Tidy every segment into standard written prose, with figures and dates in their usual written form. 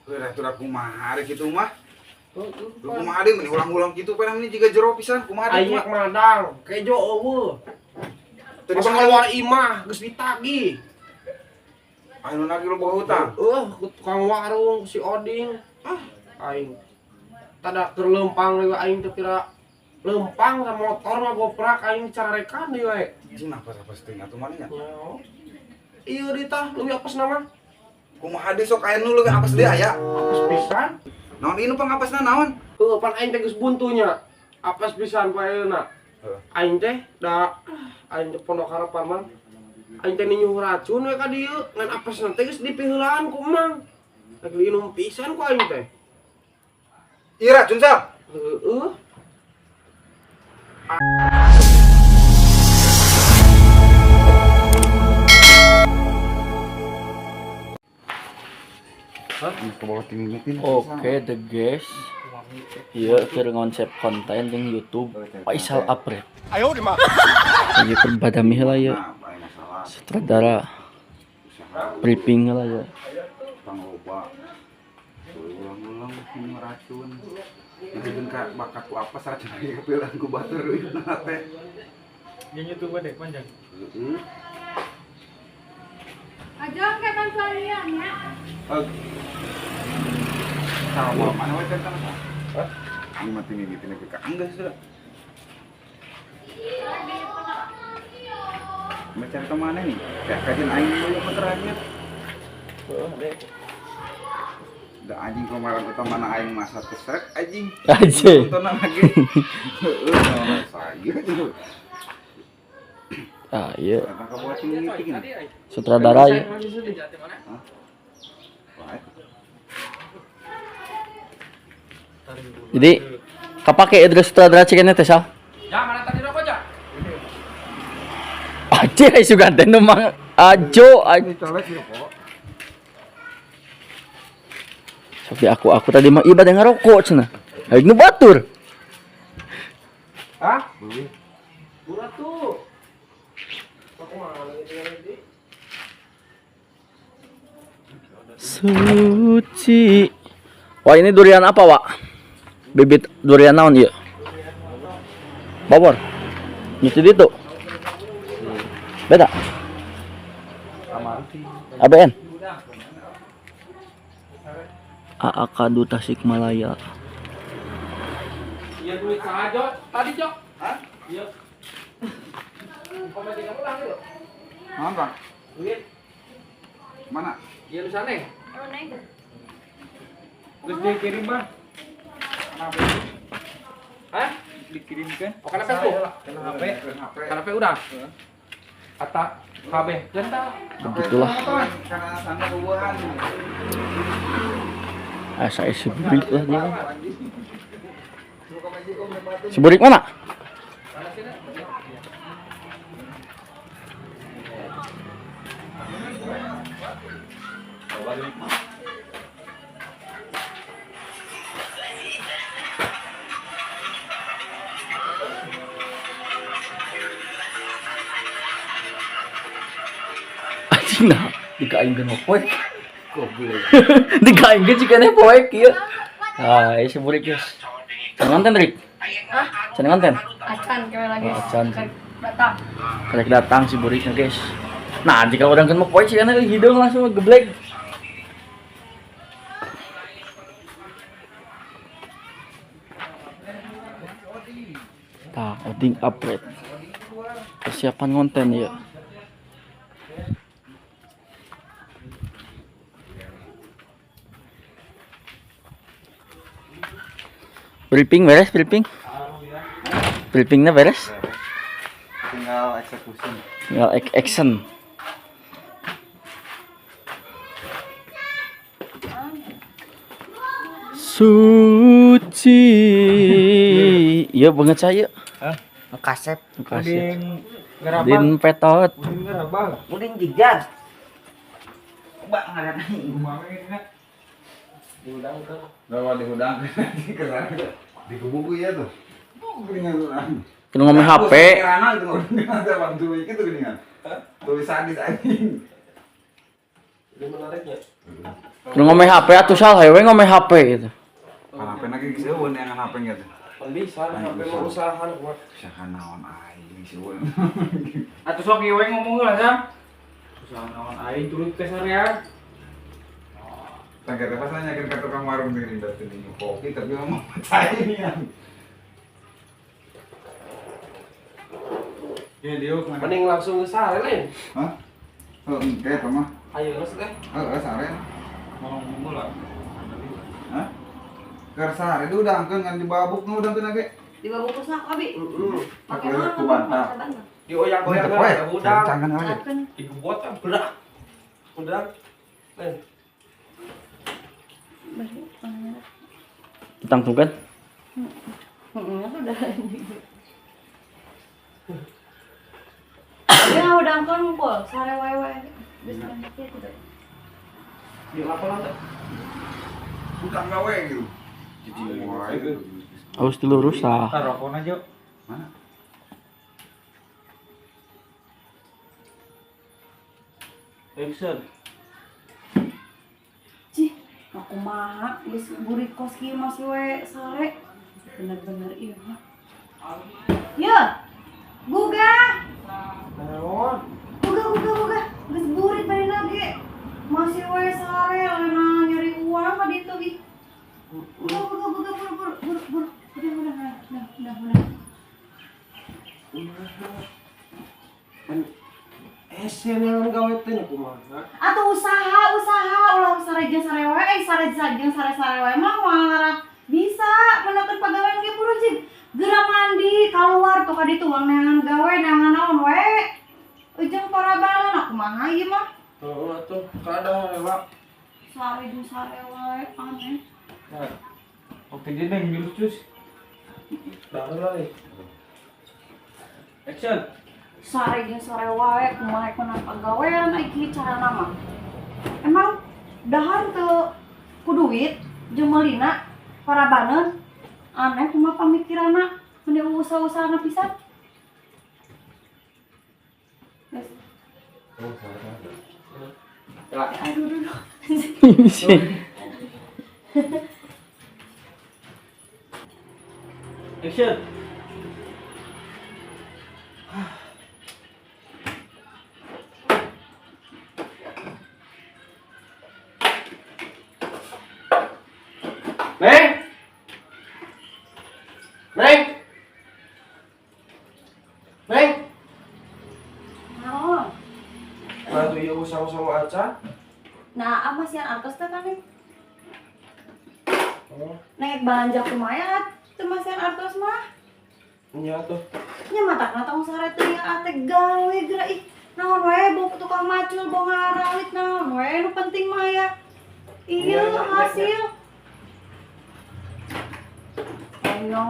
Heuh atuh da kumaha ari kitu mah. Lu kumaha deui meni ulang-ulang kitu penang ini jiga jero pisan kumaha deui Aing kumaha. madang, kejo eueuh. Tadi Pas keluar imah geus ditagih. Anu nagih loba hutang. Ku tukang warung si Oding. Ah, aing. Tada keur leumpang deui aing teh pira leumpang ka motor mah goprak aing cararekan deui we. Anjing napas-napas teuing atuh mana nya. Iya di tah leuwih apes nama. Kumaha deui sok aya nu leuwih apes deui aya. Apes pisan. Naon ieu nu pangapasna naon? Heuh, pan aing teh geus buntunya. Apes pisan poe ayeuna. Heeh. Aing teh da aing teh Pondok Harapan mah. Aing teh ninyuh racun we ka dieu, ngan apesna teh geus dipiheulaan ku emang. Rek diinum pisan ku aing teh. Ieu racun sal. Heeh. Oke, the guys. Iya, keur ngonsep konten jeung YouTube Faisal Apret. Ayo di mah. Ieu keur badami heula ieu. Nah, paling masalah Sutradara usaha briefing heula ieu. hutang loba. Ulang-ulang ini racun. Itu ka bakat ku apa racun lagi kepilan ku batur duitna teh. Yang YouTuber deh panjang. Heeh. Ajang kapan kalian ya? Sama mana we teh sama? Hah? Ini mati mimpi nepi ka anggeus sudah. Mencari ke mana nih? Kayak kajian aing dulu terakhir. Da anjing kemarin utama na aing masa kesrek anjing. Anjing. Tontonan lagi. Heeh, saya tuh. Ah, iya. Tentang kamu mimpi gini. Sutradara ieu. Wah, Jadi kapake Idris sutradara cikennya teh sal. Ya, mana tadi rokok, Ja? Aje sugan teh nu mang ajo ajo. Sok di aku tadi mah ieu bade ngarokok cenah. Aing nu batur. Hah? Murah tuh. Aku mana gitu ya, Di? Suci. Wah, ini durian apa, Wak? Bibit durian naon ieu? Bobor. Nyuci ditu. Beda. ABN. AAK Duta Tasikmalaya. Iya duit saha, Jo? Tadi, Jo. Hah? Iya. Komen kamu lah, yuk. Naon, Bang? Duit. Mana? Iya lu sana. Neng. Terus dia kirim mah. Hah? Dikirimkan. Oh, karena Facebook. Kena HP. HP. Karena HP udah. Ata KB. Jenta. Begitulah. Karena sana bubuhan. Ah, saya si Burik lah dia. Si Burik mana? Anjing nah, dikaingkeun mah poek. Goblok. Dikaingkeun jigana poek ieu. Ah, ieu si Burik guys. Can konten, Rik? Hah? Can konten? Acan kayak lagi. Oh, acan. Karek datang. Karek datang si Buriknya guys. Nah, jika orang kan mau poek sih karena hidung langsung geblek. Tah, oding upgrade. Persiapan konten ya. Briefing beres, briefing. Briefingnya beres. Tinggal eksekusi. Tinggal action. Suci. Iya banget saya. Kasep. Kasih. Udin Din petot. Udin ngerabang. Udin jigar. Mbak ngaran. Diundang ke. Gawa dihudang keren. Di kubu ya tuh. Geningan urang. Kena ngomong HP. Kirana itu ngomong bantu gitu geningan. Tulis sadis anjing. Jadi menariknya. Nu ngome HP atuh Sal, hayu we ngome HP gitu. HP lagi geus eueun yang HP gitu. Pan bisa HP mah usaha kuat. Usaha naon aing geus eueun. Atuh sok ieu we ngomong heula, Sam. Usaha naon aing turut ke sarean. Tangga teh pas nanyakeun ka tukang warung teh rinda teh kopi tapi ngomong cai nian. Ya diuk mana? Mending langsung ke sare lain. Hah? Oh, engke eta mah. Ayo geus teh. Heeh, sare. Ngomong heula. Hah? Keur sare diudangkeun ngan dibabuk nu udangkeun ge. Dibabuk kusna abi. Heeh. Pakai Pakai naon? ku bantal. Dioyak-oyak Ini teh poe, udang. cangan aja. Digebot ah berak. Udang. Lain. Ditangtung kan? Udah. Ya udah kan ngumpul, sare wae wae. Geus gitu. Di lapangan teh. Udang gawe gitu. Jadi wae gitu. Harus dilurus ah. Rokona Jo. Mana? Action. Cih, aku mah geus burik kos kieu masih we sare. Bener-bener ieu mah. Ya. Buga. Naon? Buga buga buga. Geus burit bari lagi. Masih we sare lena nyari uang ka ditu ih. Buga buga buga buru buru buru buru. Udah udah udah udah udah. Pan esen yang gawe teh nya kumaha? Atau usaha usaha ulah sare jeung sare wae eh sare jeung sare sare wae mah moal ngarah bisa menekan pagawean ge buru cing. Geura mandi keluar tuh ka ditu uang neangan gawe neangan naon wae. Ujung parabalan aku kumaha ieu mah. Heeh atuh, kada heula. Sare jeung sare wae aneh. Nah. Oke, dia neng jurus cus. Dah heula euy. Action. Sare jeung sare wae kumaha kunaon pagawean ai kieu carana mah. Emang dahar teu ku duit jeung meulina parabaneun aneh kumaha pamikiranna mending usaha-usahana pisan. Geus. Oh, salah. Ya. Aduh aduh aduh. Action. Neng. Neng. Neng. Naon? Nah, tuh ieu usaha-usaha acan. Nah, apa sih yang artos teh kan nih? Oh, Naik belanja kumaha teu masihan artos mah. nya tuh. Nya matakna tong sare teh yang ate gawe geura ih. Naon wae bau tukang macul bau ngarawit naon wae nu penting mah ya. Iya Iya, iya, hasil. Ayo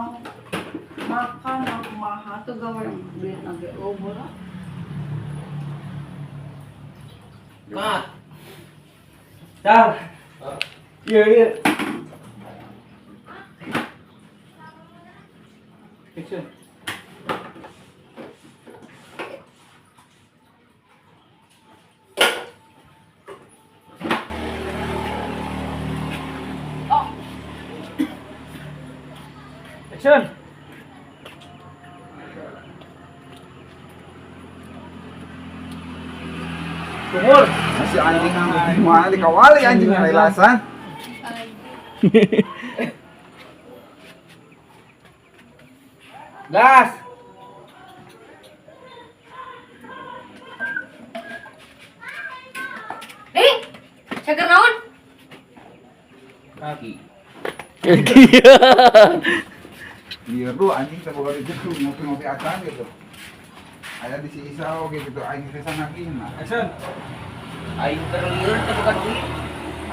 makan aku maha tuh gawe duit nage loba lah. Kat. Sal. Iya, iya. Action. Action. Sumur. Masih anjing mana dikawali anjing ngailasan. Gas. Eh, cager naon? Kaki. Lieur lu anjing teh boga duit ngopi-ngopi acan gitu. Aya di si Isa oge gitu aing teh sanagihna. Action. Aing terliur teh bukan duit.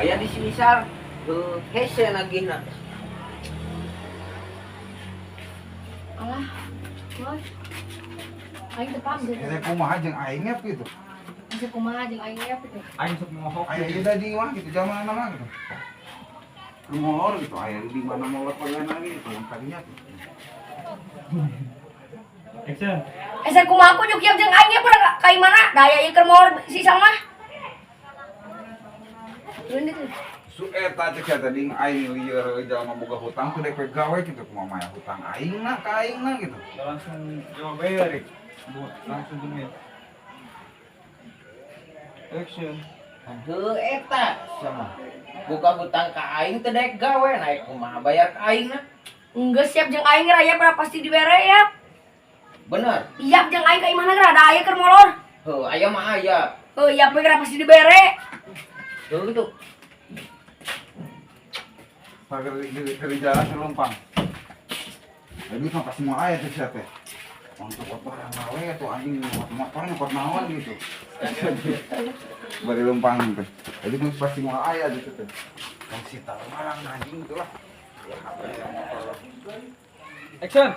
Aya di sini sar. Heuh, hese nagihna. Alah, wah. Aing teu paham gitu. Ini kumaha jeung aing nya gitu. Masih kumaha jeung aing nya gitu. Aing sok ngohok. Aya ieu tadi mah gitu zaman mah gitu. Molor gitu aya di mana molor pagawean lagi gitu tadinya. Action. Ese kumaha aku nyukiap jeung aing nya pernah ka imana? Da aya ieu keur molor si Isal mah. Ini tuh. Su eta cek sia tadi aing lieur jalma boga hutang teu dek gawe gitu kumaha mah hutang aing na ka aing na gitu. Langsung jawab aja, Rik. Langsung gini. Action. Heuh eta sama. Buka hutang ka aing teu daek gawe naik kumaha bayar ka aing na. Enggak siap jeung aing raya pada pasti dibere ya. Bener. Iya jeung aing ka imahna geura ada aya keur molor. Heuh aya mah aya. Heuh iya we geura pasti dibere. Heuh gitu. Pakai jalan selumpang. Jadi kan pas semua aya teh sia teh. Untuk barang gawe tuh anjing motor nyokot naon gitu. Bari lumpang teh. Jadi kan pas semua aya gitu teh. Kan si tahu barang anjing gitu lah. Action.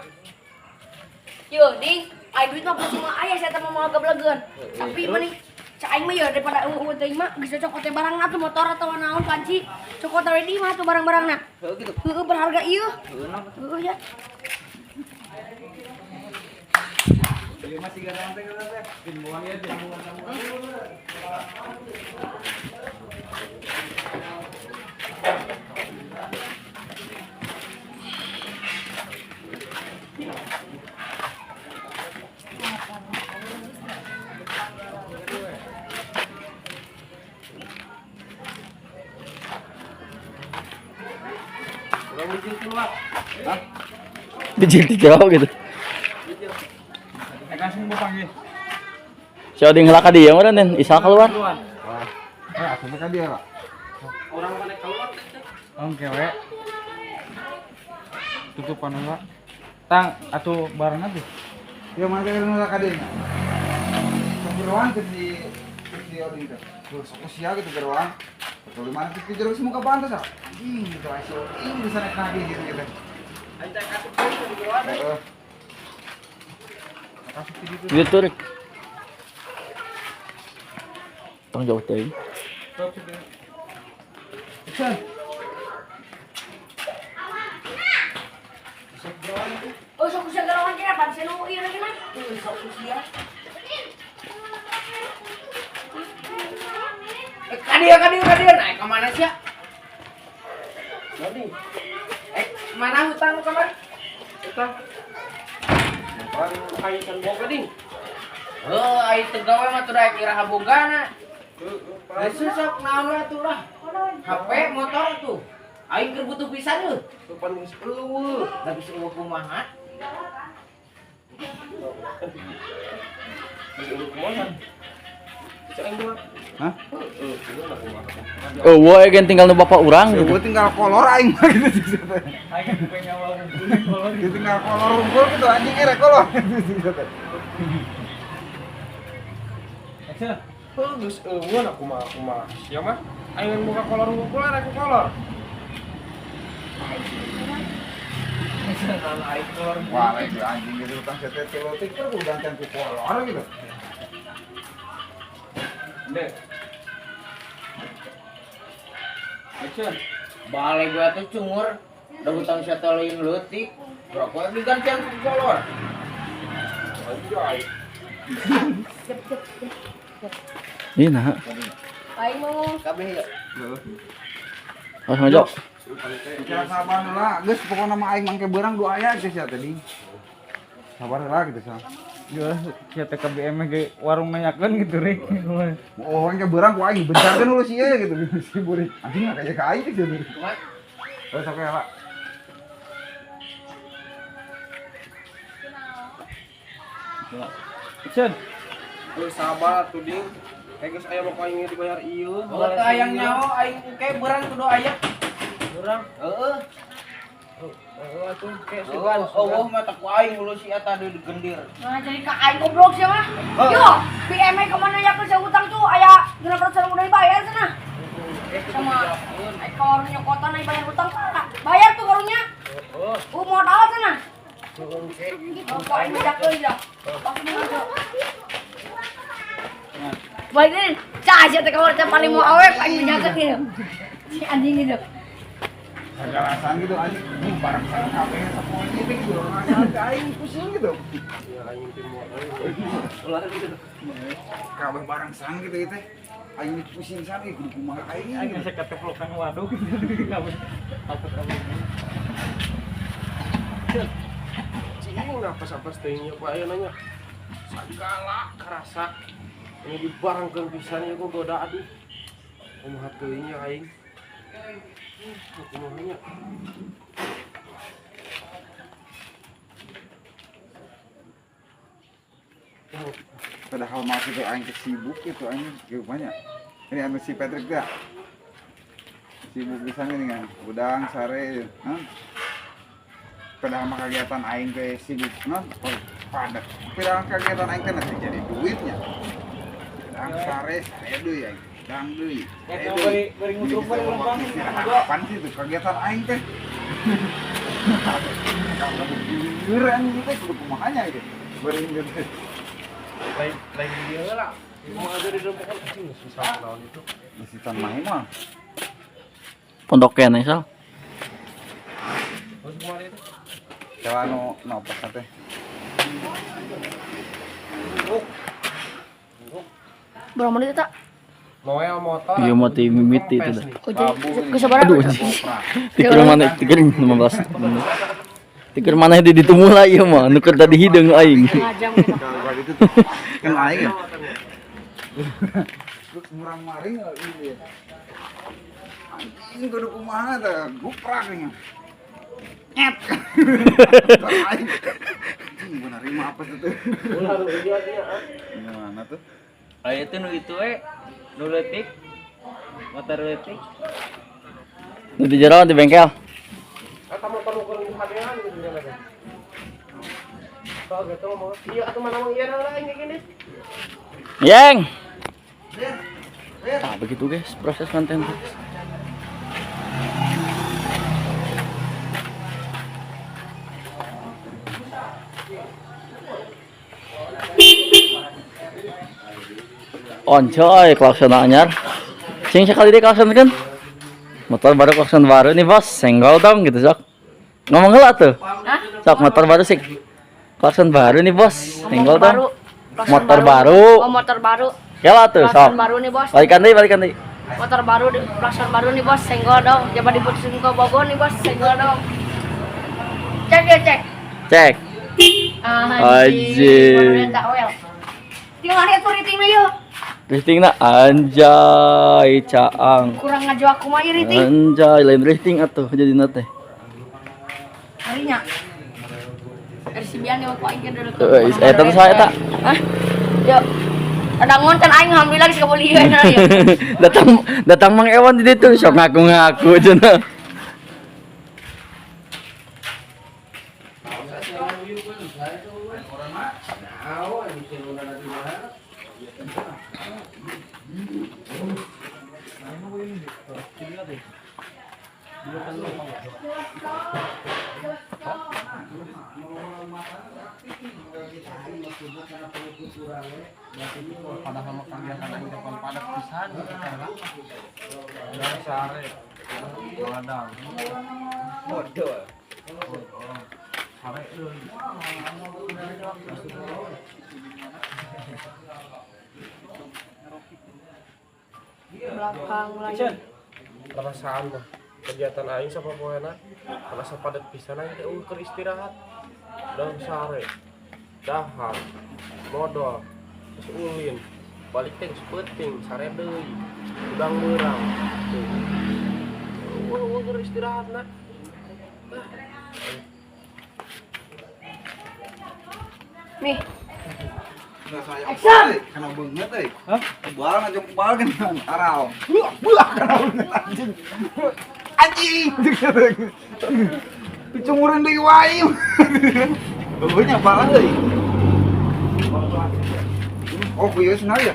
Yo, ding, aing duit mah pasti mah aya saya teh mau gablegeun. Tapi mending cak aing mah ya daripada eueuh teh mah geus cocok teh barangna tuh motor atau naon panci. Cokot we di mah tuh barang-barangna. Heuh gitu. Heueuh berharga ieu. Heueuh ya. Ieu mah siga naon teh geus teh. Timbuhan ieu timbuhan. Bijil dijawab gitu. Langsung mau panggil. Si Oding heula ka dieu meureun Den, Isal keluar. Eh, asup ka dieu, Pak. Orang mana keluar teh? Oke, we. Tutupan heula. Tang atuh bareng aja. Ya mana teh heula ka dieu. Keberuan ke si Oding teh. Tuh sok sia gitu beruan. Betul mana teh jeruk semuka pantas ah. Anjing gitu si Oding bisa naik lagi gitu gitu. Aing teh kasup di geroan. Heeh. Gitu, Rik. Tong jauh teuing. Action. Oh, sok usia gerawan kira pan senu ieu lagi mah. Sok usia. Ka dieu naik ka mana sia? Oding. Mana hutang lu kamari? Hutang. Barang aing can boga ding. Heuh, aing teu gawe mah teu daek iraha bogana. Geus sok naon we atuh lah. HP motor tuh. Aing keur butuh pisan euy. Pan geus eueuh. Da geus eueuh kumaha? Geus eueuh kumaha? Hah? Oh, woe gen tinggal nu bapak urang gitu. Gua tinggal kolor aing mah gitu. Aing bukan nyawa kolor. Dia tinggal kolor rungkul gitu anjing era kolor. Action. Heuh geus eueuh aku mah kumaha. Sia mah aing buka kolor rungkul aku kolor. Wah, lagi anjing gitu utang sete telotik terus udah ku kolor gitu. Dek. Action. Balik gua tuh cungur. Udah hutang sia lain leutik. Rokok digantian ku kolor. Anjay. Ih, nah. Aing mau Kabeh ya. Heeh. Oh, maju. Kira sabar lah, geus pokona mah aing mangke beurang dua aya geus ya tadi. Sabar lah gitu sah. Ya, sia TKBM ge warung nanyakeun gitu, Rik. Oh, orang ke beurang ku aing bencarkeun dulu sih gitu si buri. Anjing mah kayak ka aing gitu. Kumaha? Oh, sok ya, Pak. Action. Geus sabar tuh ding. Kayak geus aya mah ku aing dibayar ieu. Oh, teu hayang nyaho aing ke beurang kudu aya. Urang. Heeh. Heeh atuh kayak sugan. Oh, mah tak ku aing hulu si eta di gendir. Nah, jadi ka aing goblok sia mah. Yo, PM ka mana ya keur utang tuh aya 800 udah dibayar cenah. Sama aing ka warung nyokotan aing bayar utang ka. Bayar tuh warungnya. Heeh. Modal cenah. Heeh. Kok aing bejakeun ya. Pasti menang. Balik nih, cah aja teh kamar teh paling mau awet aing bejakeun gitu. Si anjing gitu. Kagalasan gitu anjing, ini barang saya kabeh sapoe gitu gitu. Aing pusing gitu. Ya aing teh moal. Ulah gitu. Kabeh barang sang gitu teh. Aing pusing sana kudu kumaha aing. Aing geus kateplokan waduk. Takut aing. Cing napas-napas teuing nya Pak aya nanya. Sagala karasa. Ini dibarengkeun pisan ieu ku goda aduh. Kumaha teuing nya aing. Kumaha nya. Padahal masih itu aing sibuk itu aing banyak. Ini anu si Patrick dah. Sibuk pisan gini kan. Udang sare, hah? Padahal mah kegiatan aing teh sibuk, nah, oh, padat. Padahal kegiatan aing teh nanti jadi duitnya. Udang sare, sare deui aing. Udang deui. Ya bari bari ngutruk bari lempang. Kapan sih itu kegiatan aing teh? Beneran gitu kudu kumaha nya gitu. Bari gitu. Lain lain dia lah. Mau aja di dalam pokok anjing susah naon itu. Masih tan main mah. Pondok keneh sal. Terus kemarin itu. Coba nu nopo teh. Berapa menit eta? Noel motor. Iya mati mimiti itu dah. Oh, jadi kesabaran. Aduh anjing. Tiker mana tiker 15 menit. Tiker mana di ditu mulai ieu mah nu keur tadi hideung aing. Kalau gitu kan aing ya. Murang maring ini. Anjing kudu kumaha teh guprak nih. Nyet. Aing. Anjing gua nerima apa tuh? Ulah nu ieu nya. Gimana tuh? Aya teh nu itu we. Nu leutik. Motor leutik. Nu di jero di bengkel. Eta motor nu keur dihadean gitu nya teh. Tah gitu mah. Iya atuh mana mah ieu lah aing gini. Yeng. Nah, begitu guys proses konten guys. Oncoy klakson anyar. Sing sekali deh klakson kan. Motor baru klakson baru nih bos, senggol dong gitu sok. Ngomong heula tuh. Hah? Sok motor baru sih. Klakson baru nih bos, senggol dong. Motor baru. Oh, motor baru. Kela tuh sok. Klakson baru nih bos. Balikan deui, balikan deui. Motor baru, klakson baru nih bos, senggol dong. Coba diputusin ke Bogor nih bos, senggol dong. Cek ya cek. Cek. Anjing. Tinggal lihat tuh ratingnya yuk. Ratingna anjay caang. Kurang ngaju aku mah ieu rating. Anjay lain rating atuh jadina teh. Harinya. RCB-an ya ku aing dulu. Eta teh saha eta? Hah? Yo. Ada ngonten aing alhamdulillah geus kabeli ieu na ieu. Datang datang Mang Ewan di ditu sok ngaku-ngaku cenah. Padahal mah kegiatan aing teh padat pisan gitu kan. Udang sare. Ladang. Bodoh. Sare deui. Belakang lagi. Perasaan mah kegiatan aing sapopoena merasa padat pisan aing teh eueuh keur istirahat. Udang sare. Dahar. Modal. Terus ulin. Balik teh geus peuting sare deui. Udang beurang. Tuh. Eueuh keur istirahatna. Nih. Nggak saya apa kena banget euy. Hah? Kebal ngajak kebal kan arau. Buah, buah kena banget anjing. Anjing. Dicumurin deui wae. Beunya balang euy. Oh, kuyu senal ya?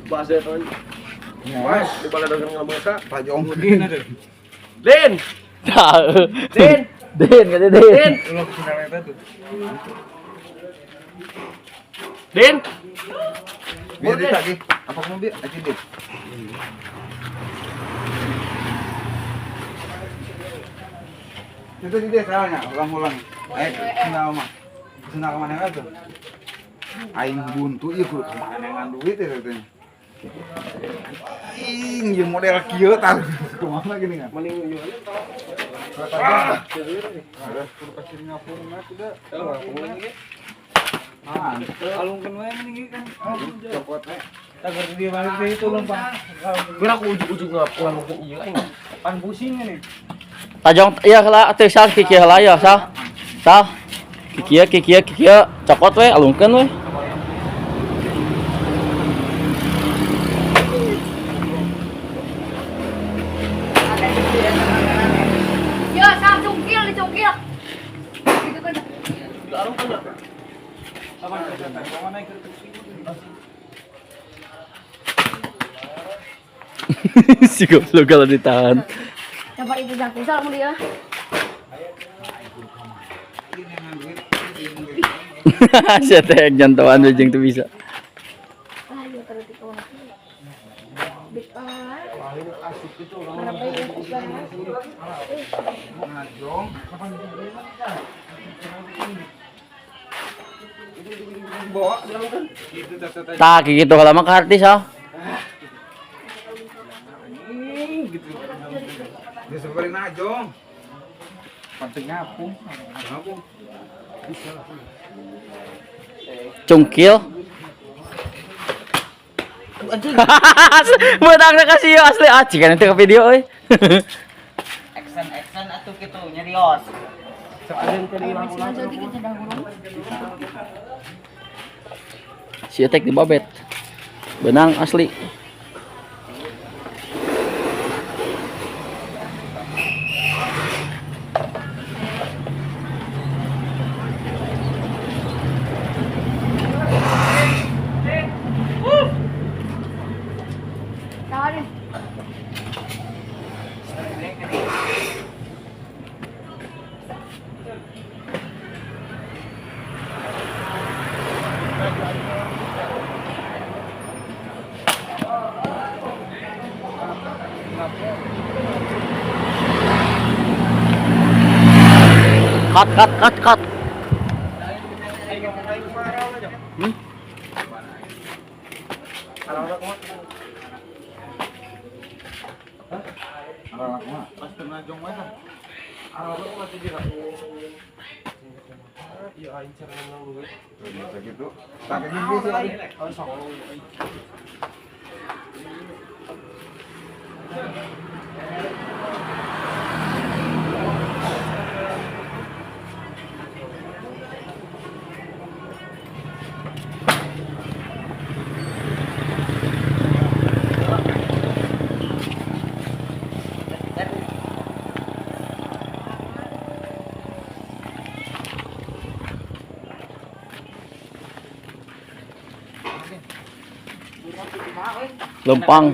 Bahasa eta. Wes, Di bala dagang ngameta. Rajong. Din. Din. Din, kata Din. Din. Ulah senal eta tuh. Din. Biar ditagih. Apa kamu biar? Aja Din. Itu dia salahnya, ulang-ulang. Senal mah. Senal mana tuh? Aing buntu ieu kudu kemana dengan duit ya katanya. Ing, ieu model kieu tah. Kumaha gini kan? Mending ieu aja. Ah. Kudu ka Singapura mah sudah. Ah, Alungkeun wae mending kan. Cokot we. Tagar dia balik deui itu lempang. Gerak ujug-ujug ngapung ieu aing. Pan pusing ini. Tajong iya heula atuh sal kikieu heula ya sal. Sal. Kikieu kikieu kikieu cokot we alungkeun we. Ya, sal cungkil dicungkil. Gitu kan. Si goblok kalau ditahan. Coba itu jangkung sal mun dia. Sia teh jantoan we jeung teu bisa. Ah, iya terus di kawan. Big ah. Berapa ya? Ngajong. Bawa gitu teh teh. Tah kikitu heula mah kaharti sal. Gitu. Dia sebari najong. Penting ngapung. Ngapung. Cungkil. Menang kasih asli ah jika nanti ke video euy. Action action atuh kitu nyerios. Si Etek di babet. Benang asli. Tahan. Cut cut cut cut. Arah mah. Pas teu najong wae tah. Iya aing cara menang duit. Bisa gitu. Tak kayak gini sih. Oh, sok. Lempang.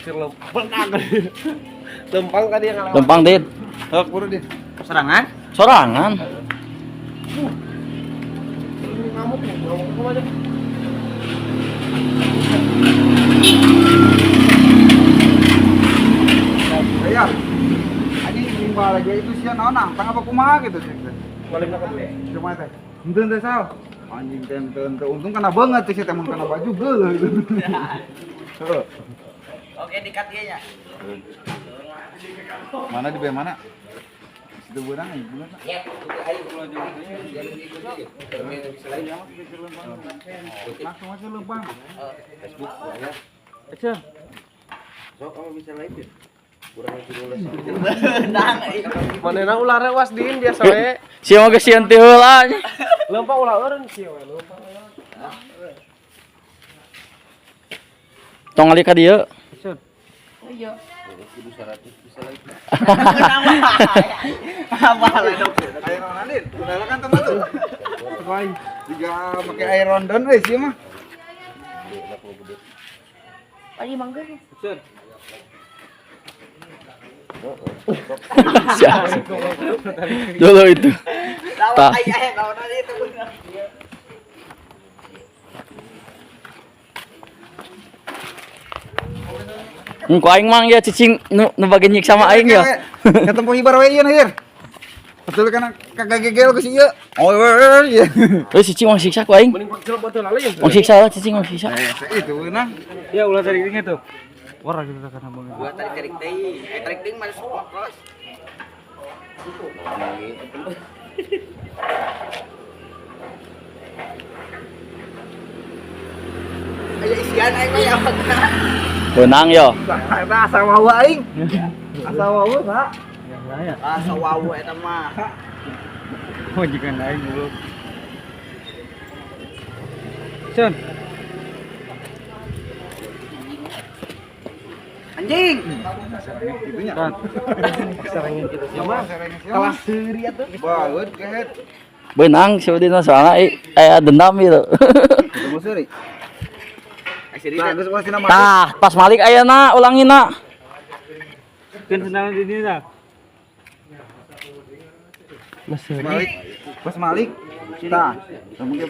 Lempang. Lempang tadi yang ngalewat. Lempang dit. Hak buru dit. Serangan? Sorangan. Ngamuk nih, ngamuk aja. Ya. Anjing nimbal lagi itu sia naon nangtang apa kumaha gitu sih. Balik ke dulu. Cuma teh. Henteu teh sal. Anjing teh henteu untung kana banget sih teh mun kana baju geuleuh gitu. Heeh. Oke, dikat ieu nya. Mana di mana? Situ beurang aing bener. Ya, ayo Langsung aja lempang. Facebook ya. Action. Sok kamu bisa live ya? Kurang 17. Manehna ulah rewas din biasa we. Sia mah geus sieun ti heula. Lempang ulah eureun sih we, lempang. Tong ali ka dieu. Oh iya. Air Ronaldin, udah kan teman tuh. Juga pakai air rondon we sih mah. Tadi mangga. Dulu itu. Tah. Ku aing mang ya cicing nu nu bagian nyiksa sama aing ya. Ketemu hibar we ieu hir. Betul kan kagak gegel ku si ieu. Oh iya. Euy cicing mah siksa ku aing. Mending pak jelek batu lain. Mong siksa lah cicing mong siksa. Eh, itu beunang. Ya ulah tarik ini tuh. Warna gitu kan abang. Gua tarik-tarik teuing. Eh tarik teuing mah sok kelas. Aya isian aing mah ya Beunang yo. Eta asa wawa aing. Asa wawa, Pak. Asa wawu eta mah. Oh jika naik goblok. Son. Anjing. Itunya. Serangin kita siapa? Kelas seuri atuh. Baeud kehet. Beunang si Udin mah soalna aya dendam gitu. Ketemu seuri. Nah, geus pasti nama. Tah, pas malik ayeuna ulangin na. Kan senang di sini dah. Malik. Pas Malik. Tah, mungkin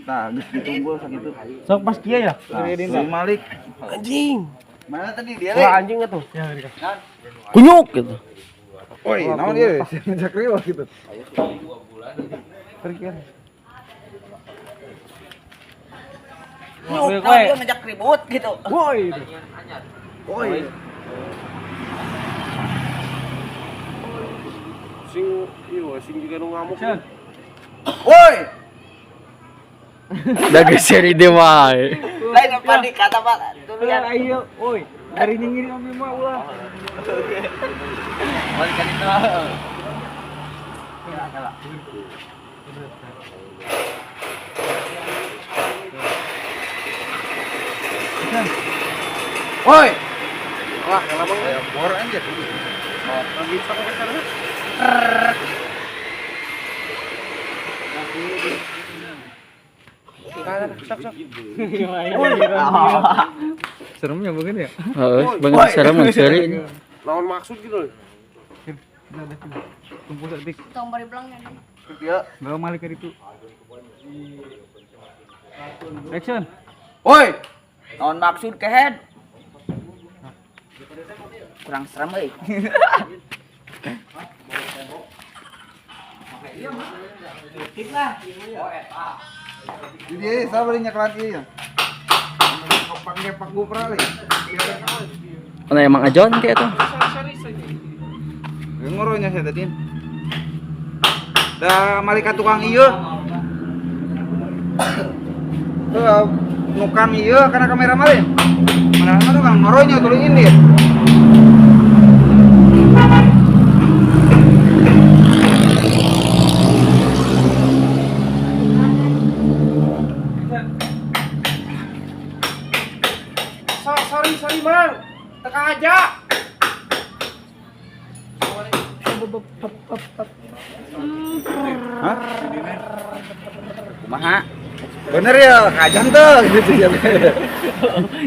tah geus ditunggul sakitu. Sok pas kia ya. Tah, si Malik. Anjing. Mana tadi dia? Wah anjing atuh. Kunyuk gitu. Woi, naon ieu? Ngajak riweuh gitu. Nyuk, dia ngajak ribut gitu. Woi. Woi. Sing iya sing juga nu ngamuk. Son. Woi. Da geus seri deui wae. Lain apa di kata Pak? Ulah ayo, woi. Dari nyingir kami mah ulah. Balik kan itu. Woi. Wah, kenapa Aya bor anjir. Lagi sok ke sana. Sok sok. Seremnya begini ya? Heeh, beunang serem mun seuri. Lawan maksud gitu loh. Kumpul setik. Tong bari belangnya. Bawa malik ke itu. Action. Woi. Naon maksud kehead? Kurang serem euy. Jadi ieu sabar nyeklat ieu ya. Pakai pak gupra lagi. Mana emang ajon kayak tuh. Ngoronya saya tadi. Da malik ka tukang ieu. Tuh nukang ieu karena kamera malin. Mana mana tukang ngoronya tuluy ini. Sorry sorry Mang. Teka aja. Hah? Kumaha? Bener ya, kajan tuh gitu ya.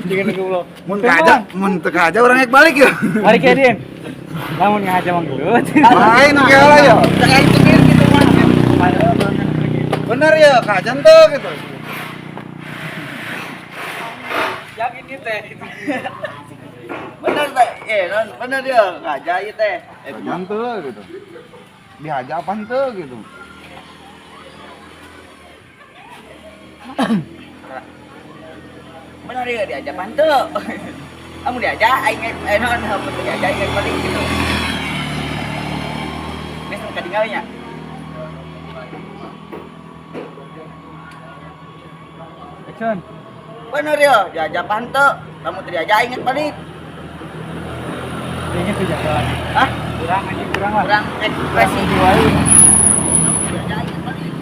Jangan goblok. Mun kaja, mun teu kaja urang rek balik ya. Mari ke Din. Lamun ngahaja mah gelut. Lain kela ya. Jangan cekir gitu mah. Bener ya, kajan tuh gitu. Yakin ieu teh. Bener teh. Eh, non, bener dia ngaja ieu teh. Eh, Kajan tuh gitu. Dihaja apaan tuh gitu. Bener dia diajak panteu. Kamu diajak aing eh non, mun diajak aing balik gitu. Geus kadinggal nya. Action. Bener ya, diajak panteu. Kamu teu diajak aing balik. Ingat tuh jaga. Hah? Kurang anjing kurang lah. Kurang ekspresi. Diajak aing balik.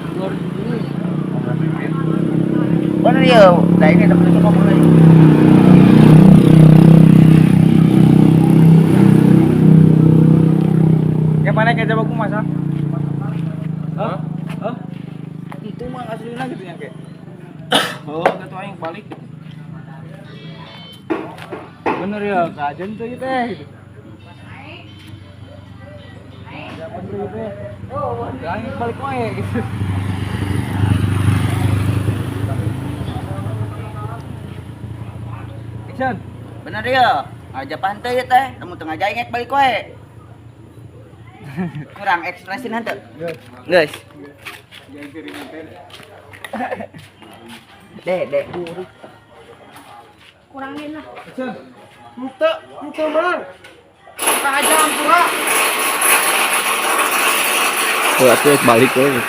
Bener ya, nah ini dapat cukup mulai. Yang mana kayak jawab aku masa? Hah? Hah? Itu mah aslinya gitu yang kayak. Oh, atuh aing balik. Bener ya, kajen tuh gitu teh. Ya bener gitu. Oh, aing balik wae gitu. Action. Bener ya, aja pantai ya teh, kamu tengah aja inget balik wae. Kurang ekspresi nanti. Guys. Dek, Kurangin lah. Henteu Mang. Ka aja ampura. Tuh, atuh balik we.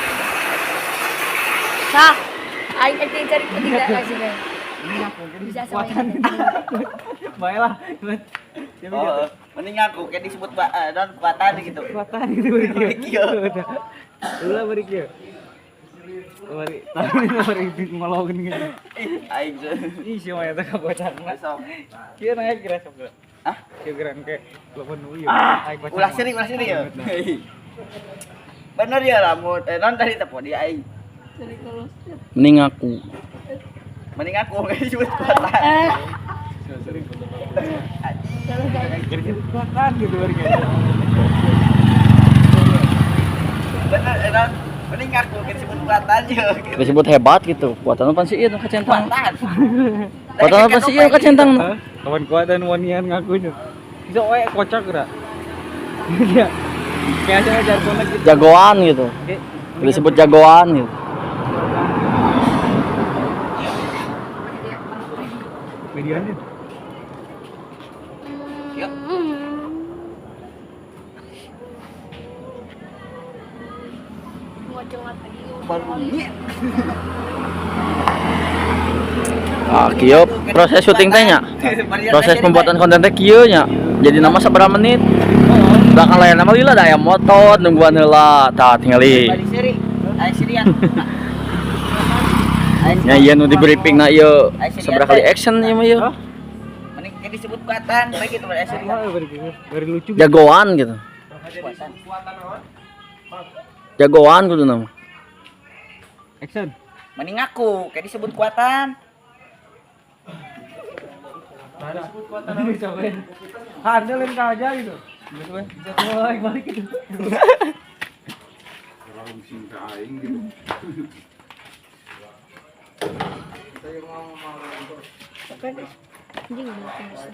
Sah. Aing teh cari tidak kasih deh. Bisa sama ini. Baiklah. Oh, mending aku kayak disebut non kuatan gitu. Kuatan gitu bari kieu. Ulah bari kieu. Bari tadi bari ngolongin gitu. Aing. Ih, si mah eta ka bocahna. Sok. Kieu naik kira sok. Hah? Kieu geran ke telepon dulu ya. Aing bocah. Ulah seri ya. Bener ya lamun non tadi telepon dia aing. Mending aku. Mending aku kayak disebut kuatan. Kuatan gitu bari kieu. Bener non mending aku kayak disebut kuatan ya. Disebut hebat gitu. Kuatan apa sih ieu nu kacentang? Kuatan. Kuatan apa sih ieu nu kacentang? Kawan kuatan wanian ngakunya. Bisa we kocak geura. Iya. Kayak aja jargonnya gitu. Jagoan gitu. Disebut jagoan gitu. Mediannya. Yuk. Ah, kieu proses syuting teh nya. Proses pembuatan konten teh kieu nya. Jadi nama sabaraha menit? Belakang layar nama lila da aya motor nungguan heula. Tah tingali. Nya ieu nu di briefing na ieu sabaraha kali action ieu mah ieu. Mending kayak disebut kuatan, baik gitu bari seri. Bari lucu. Jagoan gitu. Jagoan kudu nama. Action. Mending aku kayak disebut kuatan. Ada lain aja gitu. Bisa balik gitu. Orang sing ka aing gitu.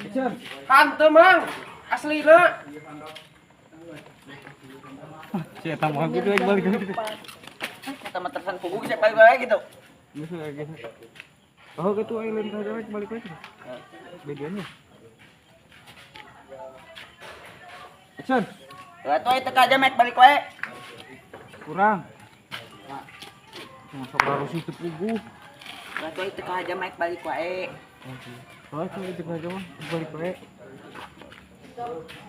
Action. Hanteu Mang. Aslina. Si eta mah gitu balik gitu. Kita mah tersan pugu bisa balik balik gitu. Bisa gitu. Oh, gitu aing lain aja balik lagi. Bedanya. Action. Lah tuh teka aja mek balik wae. Kurang. Masuk harus itu pugu. Lah tuh teka aja mek balik wae. Oh, itu aja mah balik wae.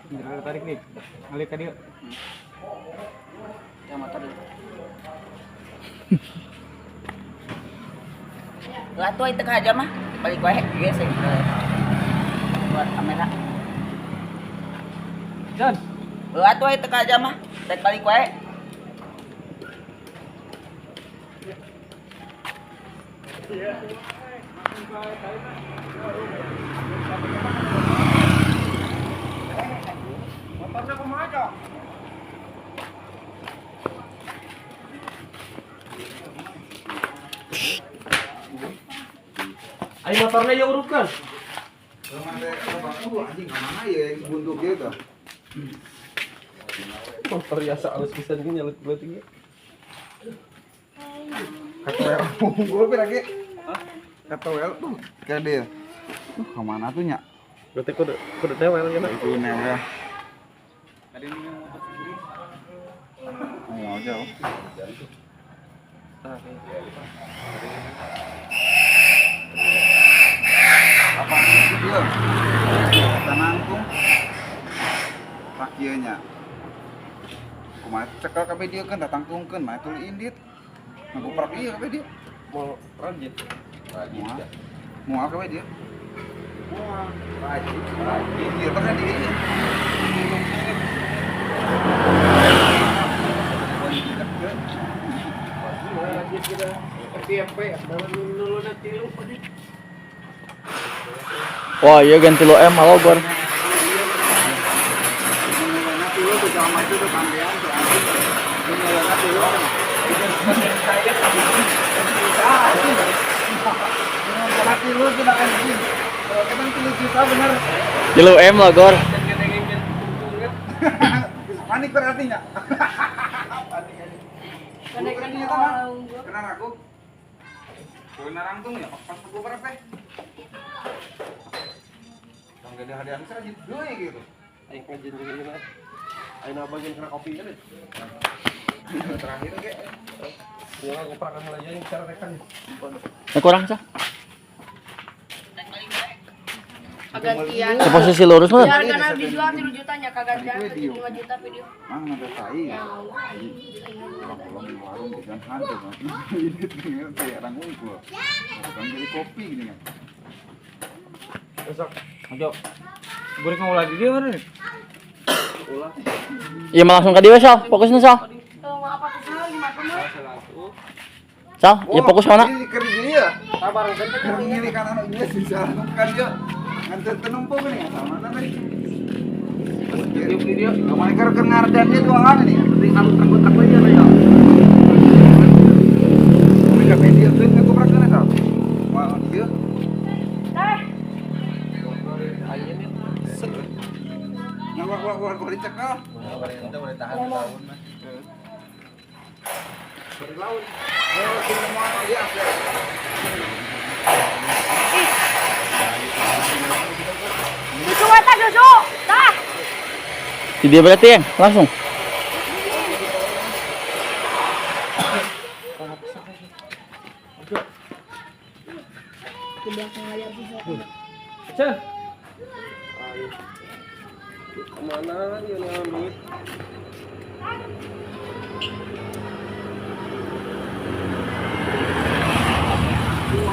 Indra tarik nih. Ngalir ka dieu. Ya motor dulu. Lah tuh teka aja mah balik wae geus buat kamera. Action. Lah tuh teka aja mah rek balik wae. Motornya kumaha, Cok? Ayo motornya ya urutkan. Anjing ka mana ya yang buntu kieu tah? Motor biasa alus pisan gini nyelet-nyelet ieu. Katowel unggul pira ge? Katowel tuh kayak dia. Tuh ka mana tuh nya? Berarti kudu kudu newel ya. Kudu newel. Tadi ini motor sendiri. Mau jauh. Apa itu dia? Tanangkung. Pak ieu nya. Kumaha cekel kabeh dieu kan tatangtungkeun mah tuluy indit. Ngaguprak ieu kabeh dieu. Mau rajin. Moal. Moal kabeh dieu. Rajin, rajin. Ieu teh kan dieu. Wah, iya ganti lo M halo gor. Kilo M lah gor. Panik berarti nya. Panik aja. Panik kan dia mah. Kena ragu. Kena rangtung ya pas gua berapa teh. Bang gede hadiah besar aja deui gitu. Aing kajian juga ieu mah. Aing bagian kena kopi kan. Terakhir ge. Ya goprakan heula aja yang cara rekan. Nah, kurang sah. Kagantian. Posisi lurus mah. Hargana dijual 3 juta nya kagantian 5 juta video. Mang ada tai. Pulang di warung dengan hantu kan. Ini kayak orang unggul. Bukan jadi kopi gini kan. Besok. Ayo. Boleh ngolah di dia mana nih? Ulah. Iya mah langsung ke dia Sal, fokusnya Sal. Sal, ya fokus mana? Ini kerja dia. Sabar kan Ngiri kanan ini sih salah kan dia. Nganter tenumpuk nih sama mana tadi. video. Kemarin keur keur ngardan dia dua kali nih. Penting alus takut-takut aja ya. Mereka media tuh ngagoprakeun eta. Wah, ieu. Teh. Nah, wah, wah, wah, dicekel. Tahun mah. Beri laut. Oh, semua ya. Susu eta susu. Tah. Di dia berarti ya, langsung. Di belakang layar susu. Ceh. Ayo. Kemana dia ngambil duit?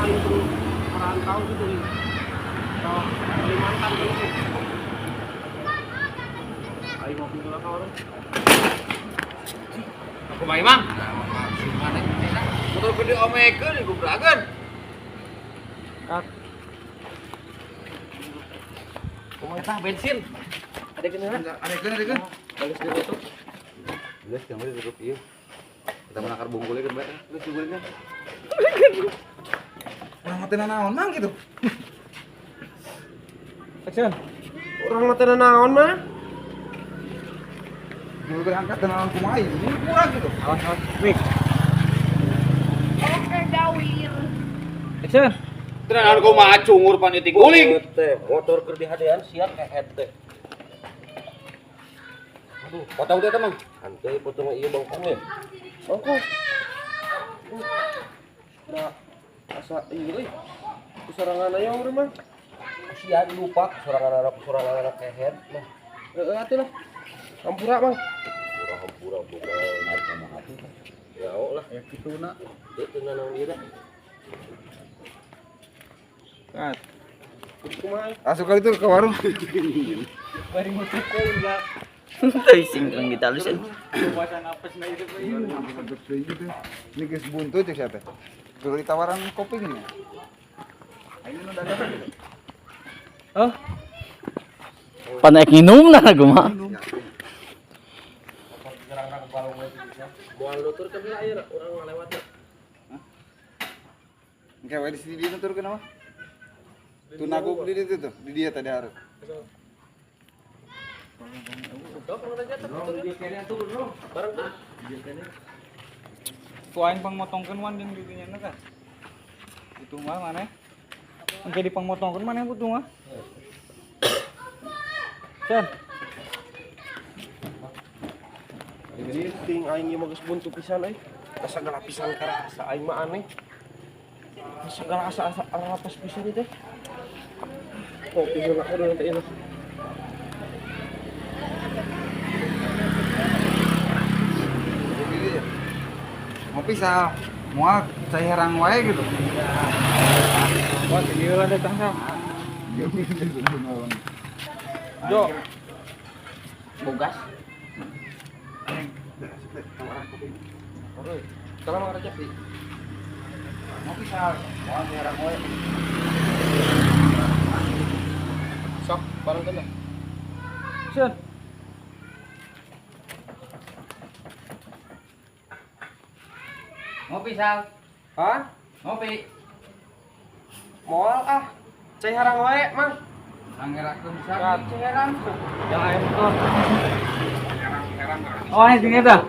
Aing terus merantau gitu nih. Kalimantan gitu. Aing ngopi dulu ka orang. Aku mah Imang. Motor gede omekeun digubrakeun. Kat. Eta bensin. Ada kena? Ada kena, ada kena. Bagus ditutup. Geus jangan ditutup ieu. Kita menakar bungkulnya kan, Mbak. Geus dibulikeun. Urang mah teu naon mang gitu. Action. Urang mah teu naon mah. Dulu berangkat teu naon kumaha ini kurang gitu. Awas awas. Nih. Oke, gawir. Action. Teu naon kumaha cungur panitik guling. Teh, motor keur dihadean siap kehed teh. Aduh, Potong teh Mang. Hantai potong ieu bangkong ya. Bangkong. Da asa ieu euy. Kusorangan aya urang mah. Sia lupa sorangan anak kehed mah. Heeh atuh lah. Hampura, Bang. Hampura boga ya lah. Ya kituna. Teu teu naon ieu da. Kat. Kumaha? Asup kali itu ke warung. Bari muter we enggak. Teu singkong kita halus. Puasa napes na itu Gitu. Ini geus buntu cek sia teh. Dulu ditawaran kopi gini. Aing nu dagang gitu. Oh, Pan ek nginum nah kumaha. Moal nutur ke bila ayeuna urang ngalewat ya. Engke we di sini dia nutur kenapa? Tunagu di ditu tuh, di dia tadi harus. Bareng tuh. Tuh aing pangmotongkeun wan jeung di dinya teh. Butuh mah maneh. Engke dipangmotongkeun maneh butuh mah. Cen. Jadi ting aing ieu mah geus buntu pisan euy. Asa sagala pisan karasa aing mah aneh. Segala asa-asa rapas pisan ieu teh. Kopi heula kudu nanti ieu. Ngopi sal, moal cai herang wae gitu. Wah, ieu lah datang sal. Jo, Bogas. salam Raja. Ngopi sal, moal cai herang wae. Sok bareng teh. Cen. Ngopi Sal. Hah? Ngopi. Moal ah. Cai harang wae, Mang. Angerakeun Sal. Cai herang. Yang ayam tuh. Herang herang Oh, ini eta.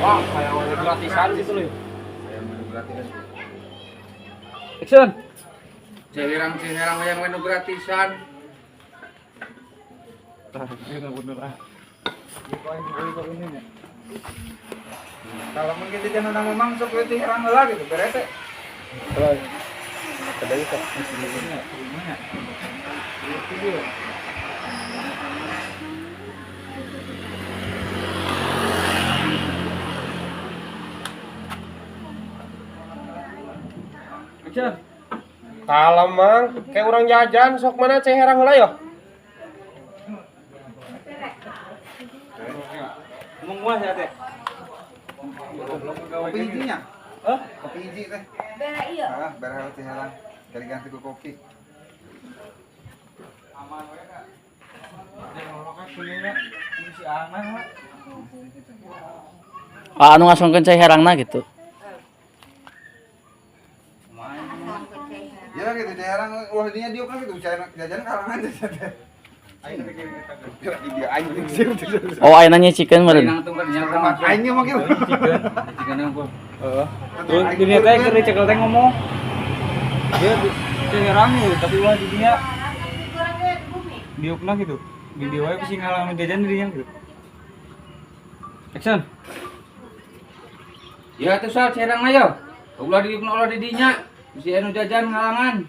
Wah, kayak orang gratisan gitu loh. Action. Ceherang-ceherang hayang we nu gratisan. Kalau mungkin jajan urang memang sok we teh herang heula gitu beres teh. Action. Kalem mang, kayak orang jajan sok mana ceherang heula yo. Ngomong gua ya teh. Kopi hijinya. Hah? Kopi hiji teh. Bere ieu. Ah, beres teh herang. Kali ganti ku kopi. Ah, anu ngasongkeun cai herangna gitu. Ya gitu teh herang ulah dinya diuk gitu jajan kalangan jajan teh. Dia aing Oh, ayeuna nyicikeun meureun. aing mah kieu. Heeh. Dunia teh keur dicekel teh ngomong. Dia ceherang gitu, tapi ulah di dinya diukna gitu. Di dieu wae bisi ngalangan jajan di dinya gitu. Action. Ya atuh sal ceherang mah yo. Ulah diukna ulah di dinya. Bisi anu jajan ngalangan.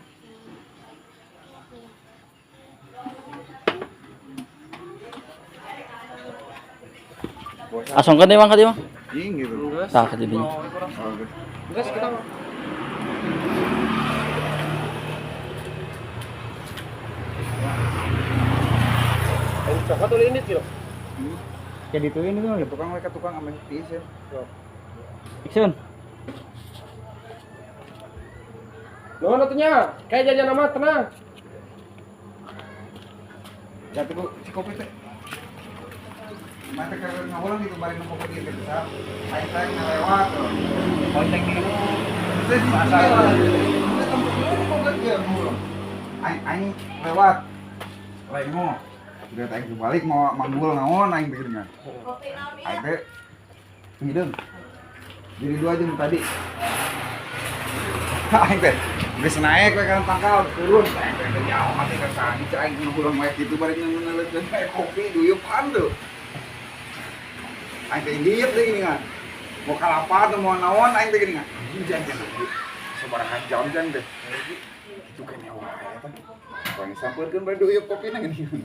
Asongkeun deui mang ka dieu mah. Anjing gitu. Tah ka dinya. Oh, gitu. Geus kita. Ayo coklat udah ini gitu. Kayak dituin itu gitu. Tukang mereka tukang ame tiis ya. Action. Nuhun atuh nya, kayak jajan amat tenang. Ya tuh si kopi teh. Mata keur ngawulang gitu bari nu kopi teh bisa. Aing teh ngalewat. Kontak dulu. Terus aing aing lewat. Lengo. Udah aing kebalik mau manggul ngaon aing teh geuningan. Kopi naon ieu? Aing teh hideung. Jadi 2 jam tadi. Aing teh geus naik we kana tangkal turun aing teh jauh mati ka tani cek aing ngulang wae kitu bari ngeuleutkeun kopi duyupan tuh. Aing teh indit deui geuningan. Mau kalapa atau mau naon aing teh geuningan. Anjing jajan sabaraha jam jang teh. Kitu kene wae teh. Aing sampeurkeun bari duyup kopina geuningan.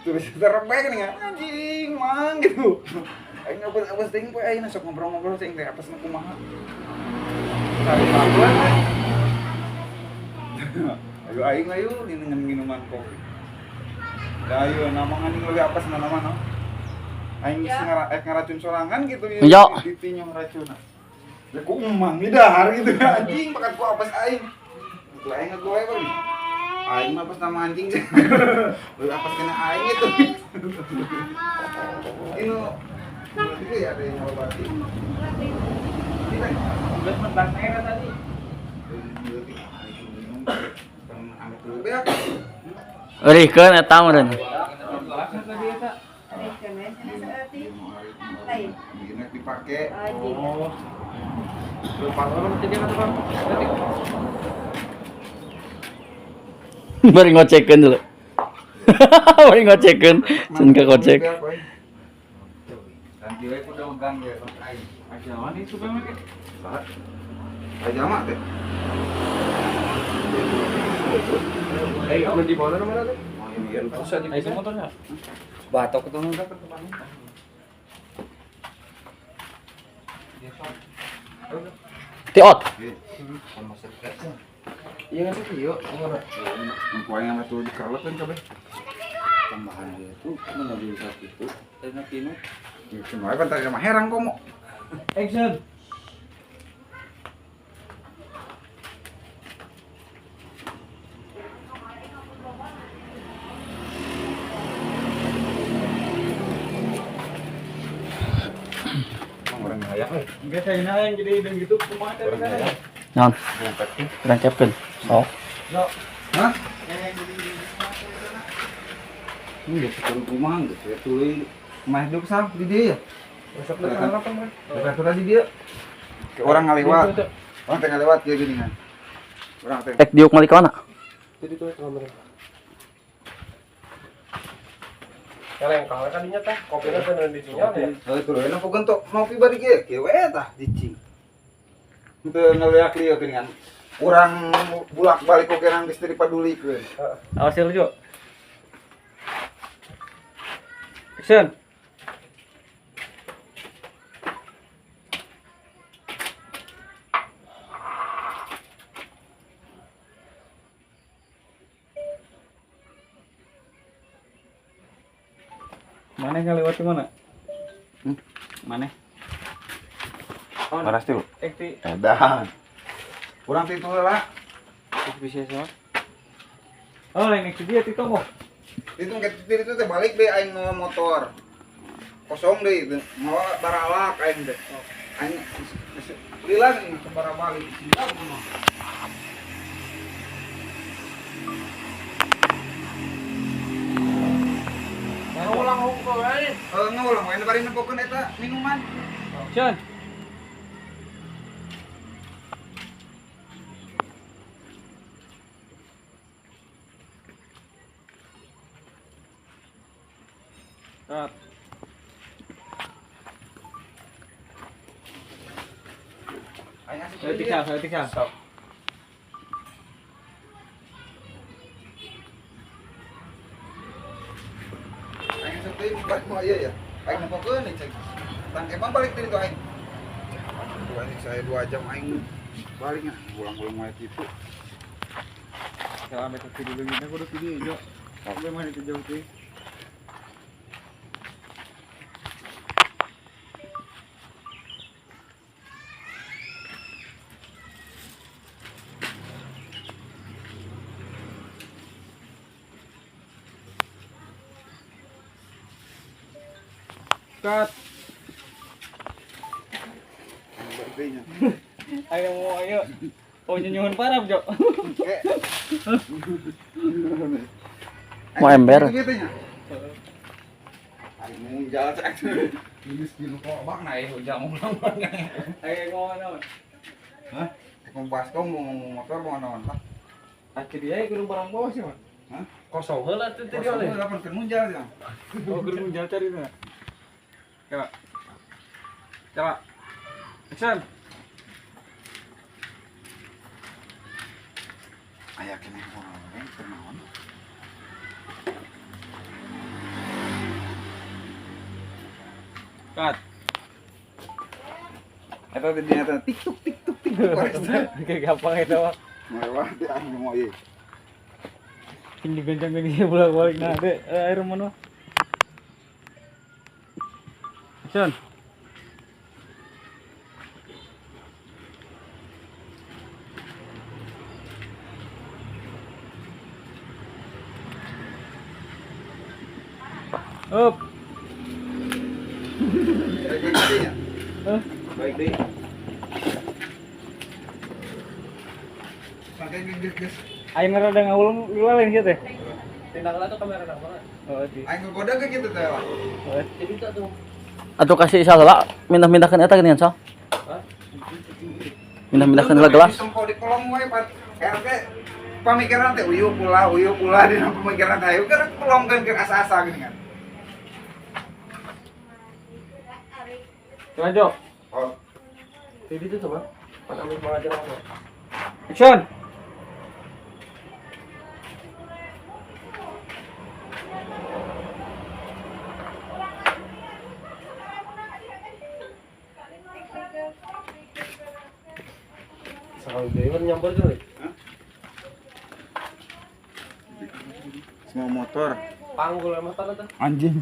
Terus terebek geuningan. Anjing mang gitu. Aing apes-apes teuing poe aing sok ngobrol-ngobrol teh teh apes nu kumaha. Ayo aing ayo dengan minuman kopi. Da ayo namangan leuwih apes na nama no. Aing geus ngaracun sorangan gitu Yo. Ditinyong racunna. Ya ku emang di dahar gitu anjing bakat ku apes aing. Itu aing ngagoe bang. Aing mah apes nama anjing. Leuwih apes kena aing itu. Ini berarti ya ada yang ngobati. Geus mentas era tadi. Eurihkeun eta meureun. Dipake. Oh. Lupa orang jadi kata bang. Bari ngocekeun dulu. Bari ngocekeun, ceun ka kocek. Nanti we kudu megang ya aing. Ajaman itu memang kayak. Saha? Ajama teh. Eh, anu di mana mana teh? Ayo motornya. Batok ketemu kan. Tiot. Iya nggak sih, yuk. Ku aing mah tuh dikerlet kan kabeh. Tambahan dia tuh mengambil saat itu. Enak ini. Ya cuma kan tadi mah herang komo. Action. Orang hayang euy. Enggak saya yang jadi hidung gitu kumaha teh kan. Naon? Urang capkeun. Sok. Hah? Geus kudu kumaha geus we tuluy mah hidup sah di dieu ya. Besok deui apa mah? Aturan di dieu. Ke orang ngalewat. Orang teh ngalewat kieu gini kan. Orang teh. Ek diuk malik mana? Jadi tuh kamera. Kaleng kawe kan dinya teh, kopina teh di dinya ya. Heuh tuluy nempokeun tok ngopi bari kieu, kieu we tah cicing. Teu ngaliak lieu gini kan. Urang bulak-balik oge nang geus teu dipadulikeun. Awas ya lu, Jo. Action. Mana yang lewat mana? Mana? Paras tuh. Ekti. Edan. Urang teh itu lah. Bisa sama. Oh, lain ekti dia tito mo. Itu ke itu teh balik deh aing mau motor. Kosong deh itu. Mau baralak aing teh. Aing lila ke balik. Siap mah. Ngulang hukum we. Heeh, ngulang we bari nempokeun eta minuman. Action. Cut. Saya tiksa. Stop. Aing asup deui balik mah ieu ya. Aing nempokeun deui cek. Tang emang balik deui tuh aing. Aing saya 2 jam aing baliknya ulang-ulang wae kitu. Kalau ambil kaki dulu gini, aku udah video, Jo. Aku mana itu jauh tuh. Cut. Balik deui nya. Ayo mau ayo. Oh nyunyuhun parah, Jo. Mau ember. Gitu nya. Aing munjal cek. Geus di lupa bak na eh ujang ulang Ayo mau naon? Hah? Mau baskom mau motor mau naon tah? Akhir dia kudu barang bawa sih, Mas. Hah? Kosong heula teh teh Kosong oleh. heula pan keur munjal ya. Oh, kudu munjal cari itu. Coba. Coba. Action. Aya keneh wae keur naon? Cut. Eta teh dina teh tik tuk tik tuk tik tuk. Oke, gampang itu mah. Mewah teh aing mau ieu. Tinggi goncang gini bolak-balik nah deh air mana? Action. Up. Baik deui nya. Hah? Baik deui. Sampai geus geus. Aing rada ngawulung lila lain kieu teh. Tindak lah tuh kamera nang mana? Oh, di. Aing ngogoda ke kitu teh lah. Oh, Jadi itu tuh. Atau kasih salah mindah-mindahkan eta geuningan sal. Hah? Mindah-mindahkan heula gelas. Tempo di kolong wae pan. RT pamikiran teh uyuh pula dina pemikiran teh ayo keur kolongkeun keur asa-asa gini kan. Coba, Jo. Oh, Jadi itu tuh, Bang. Pan ambil pengajar apa? Action. Sekali deui mah nyamper tuh. semua motor. Panggul emang tanah tuh. Anjing.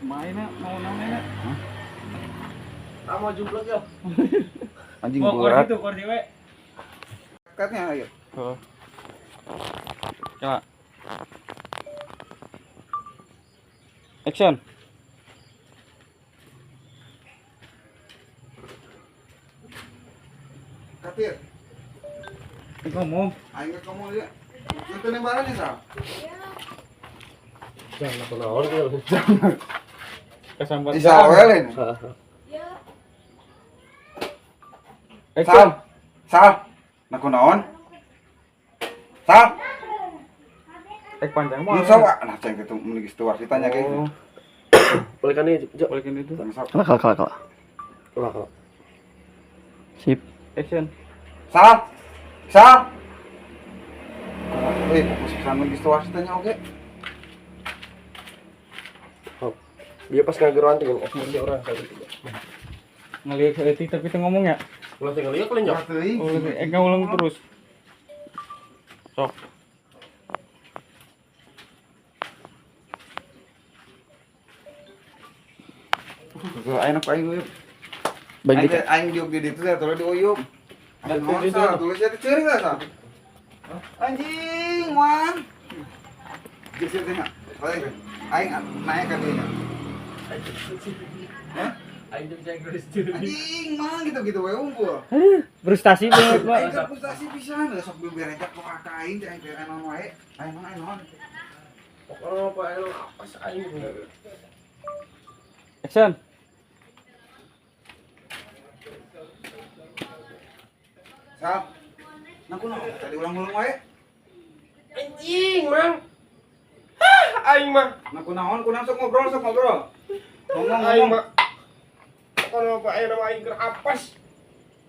Main mau namanya. Ah mau jumlah ya. Anjing Mau berat. kursi tuh, kursi we. Katnya ayo. Oh. Coba. Action. Katir. Ngomong. Aing ke kamu dia. Itu nembaran ya, Sal? Jangan aku naon gitu. Kesambat. Isa we lain. Action. Sal. Sal. Nah kunaon? Sal. Eh panjang mah. Mun sok nah ceng kitu mun geus teu warsitanya ge. Oh, Balikan nih, Jo. balikin itu. Ceng sok. Kalah kalah kalah kalah. Kalah, kalah. Sip. Action. Sal. Sal. Eh, fokus pisan mun geus teu warsitanya oge. Hop. Dia pas ngageroan teh ekspresi orang kayak gitu. Ngelihat saeutik tapi teu ngomong ya. Ulah tinggal lieu kali nyok. Ulah teuing. Oh, ngulang terus. Sok. Tuh, aing aku aing uyup. Baik Aing dikit. aing diuk di ditu teh tuluy diuyup. Dan Naon, itu- Sal? Tulis ya ceurik lah, Sal. Anjing, Wan. Geus teh nya. Aing aing naik ka dieu nya. Hah? Aing teh bisa geus Anjing, mang gitu-gitu we unggul. Frustasi banget, Pak. Aing teh frustasi pisan, geus sok beberejak ku ka aing teh aing teh naon wae. Aing naon aing naon. Pokoknya apa aing apa sih aing. Action. Sal. Nah kunaon tadi ulang-ulang wae. Anjing, Mang. Hah, aing mah. Nah kunaon kunaon sok ngobrol sok ngobrol. Ngomong Aing ngomong. mah. Pokoknya apa aing nama aing keur apes.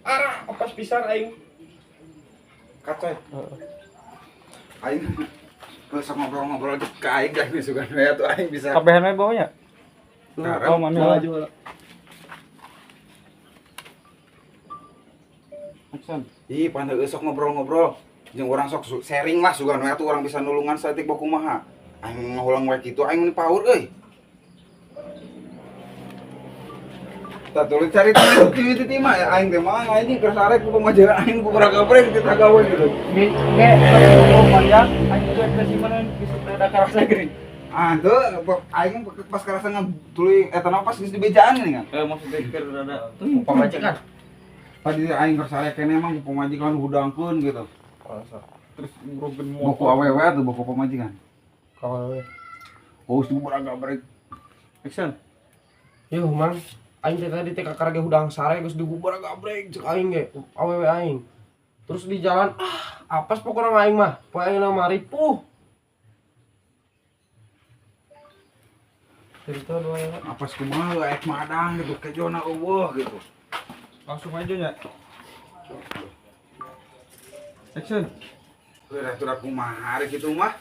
Arah apes pisan aing. Kacoy. Aing kalau sok ngobrol-ngobrol ke aing kan sugan we atuh aing bisa. Kabehan we bawanya. Sekarang. Oh, mana lah. Action. Ih, pandai sok ngobrol-ngobrol. Jeung urang sok sharing lah sugan we atuh urang bisa nulungan saeutik boh kumaha. Aing ngahulang we kitu aing mun paur euy. Tah tuluy cari teh ti mah ya aing teh mah anjing keur sare ku pamajikan aing ku barakabrek kita gawe gitu. Ge, ge, ngomong panjang, aing juga ekspresi mana bisa rada karasa geuning. Ah, teu aing pas karasa tuluy eta mah pas geus dibejaan geuning kan. Eh, maksudnya keur rada Pamajikan. Tadi aing keur sare keneh mah ku pamajikan hudangkeun gitu. terus ngurugeun Boku awewe atuh boku pamajikan. Kawan. Oh, geus barakabrek. Action. Yuh, Mang. Aing teh tadi teh kakara ge hudang sare geus digubar gabrek cek aing ge awewe aing. Terus di jalan ah apes pokona aing mah. Poe aing mah ripuh. Cerita dua ya. Apes kumaha aek madang gitu kejona eueuh gitu. Langsung aja nya. Action. Udah tuh kumaha ari kitu mah.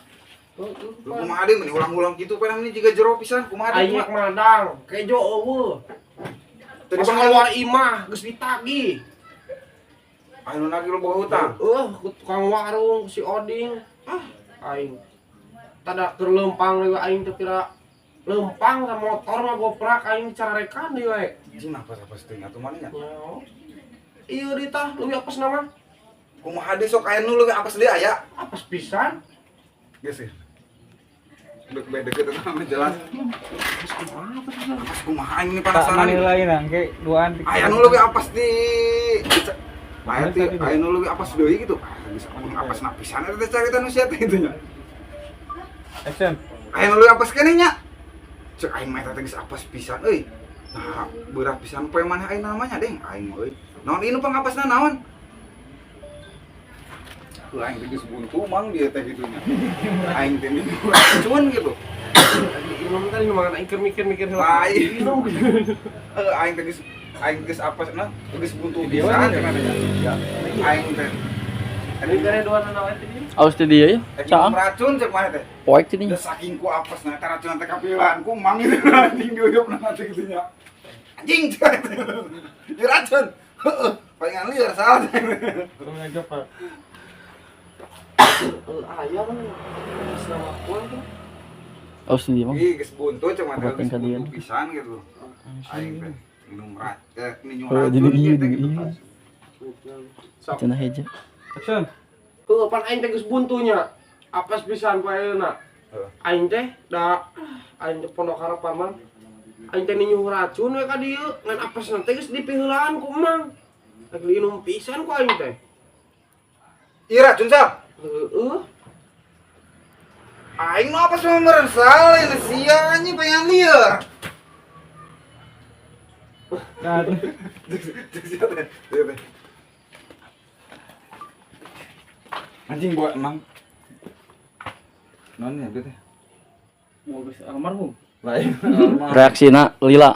Lu kumaha deui meni ulang-ulang kitu penah meni jiga jero pisan kumaha deui Aing kumaha. madang, kejo eueuh. Tadi Pas bang keluar imah geus ditagih. Anu nagih loba hutang. Ku tukang warung ku si Oding. Ah, aing. Tada keur leumpang deui aing teh pira leumpang ka motor mah goprak aing cararekan deui we. Anjing apes-apes teuing atuh mah nya. Iya di tah leuwih apes nama. Kumaha deui sok aya nu leuwih apes deui aya. Apes pisan. Geus ya. Dek beda deket eta mah jelas. Apes kumaha aing ini Tak penasaran. mana lain nah, ke duaan. Aya nu leuwih apes di Aya teh aya nu leuwih apes deui gitu. Ah, geus apes na pisan eta teh carita nu sia teh kitu nya. Action. Aya nu leuwih apes keneh nya. Cek aing mah eta teh geus apes pisan euy. Nah, beurah pisan poe maneh aing namanya deng aing mah euy. Naon ieu nu pangapasna naon? Tuh aing teh geus buntu mang dia teh kitu nya. Aing teh minum racun gitu. Minum tadi mangan aing keur mikir-mikir heula. Lain. Minum. Heuh aing teh geus aing geus apes na geus buntu pisan cenah teh nya. Aing teh Aing kare dua nanaon teh. Aus ti dieu ya. Rek minum Caang. racun cek maneh teh. Poek ti dinya. Geus saking ku apes na eta racun teh kapilan ku mang gitu anjing diuyupna teh kitu nya. Anjing cek teh. Ieu racun. Heueuh, palingan lieur salah. Terus ngajak Pak. Aya mah. Geus nama poe tuh. Aus ti dieu mah. Ih, geus buntu cek maneh Kabupaten geus kalian. buntu pisan gitu. Aing teh minum racun, minum Oh, racun. jadi iya, gitu. jadi iya. Sok. Cenah heja. Action. Heuh, pan aing teh geus buntunya. Apes pisan poe ayeuna. Heeh. Aing teh da aing teh pondok harapan mah. Aing teh ninyuh racun we ka dieu, ngan apesna teh geus dipiheulaan ku emang. Rek diinum pisan ku aing teh. Ih, racun sal. Heeh. Aing mah apa semua meren salah ini sia anjing pengen liar. Nah, Anjing gua emang. Non ya gitu. mau geus almarhum. Lain. Reaksina lila.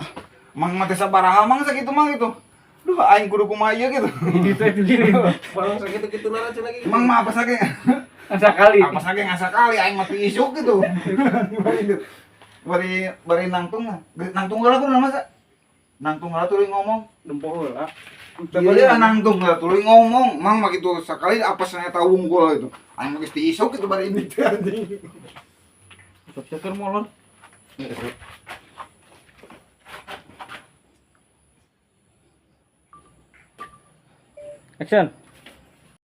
Mang mati sabaraha mang sakitu mang gitu. Duh aing kudu kumaha ieu gitu. Itu itu gini. Barang sakitu-kitu na cenah ge. Mang mah apa sake? Sekali. Apa sake ngasa kali aing mati isuk gitu. Bari bari nangtung lah. Nangtung heula kudu masa. Nangtung heula tuluy ngomong. Nempo heula. Iya nangtung heula tuluy ngomong. Mang mah gitu sakali apa eta wungkul itu. Aing mah geus diisuk gitu bari ini teh anjing. Sok ceker molor. Action.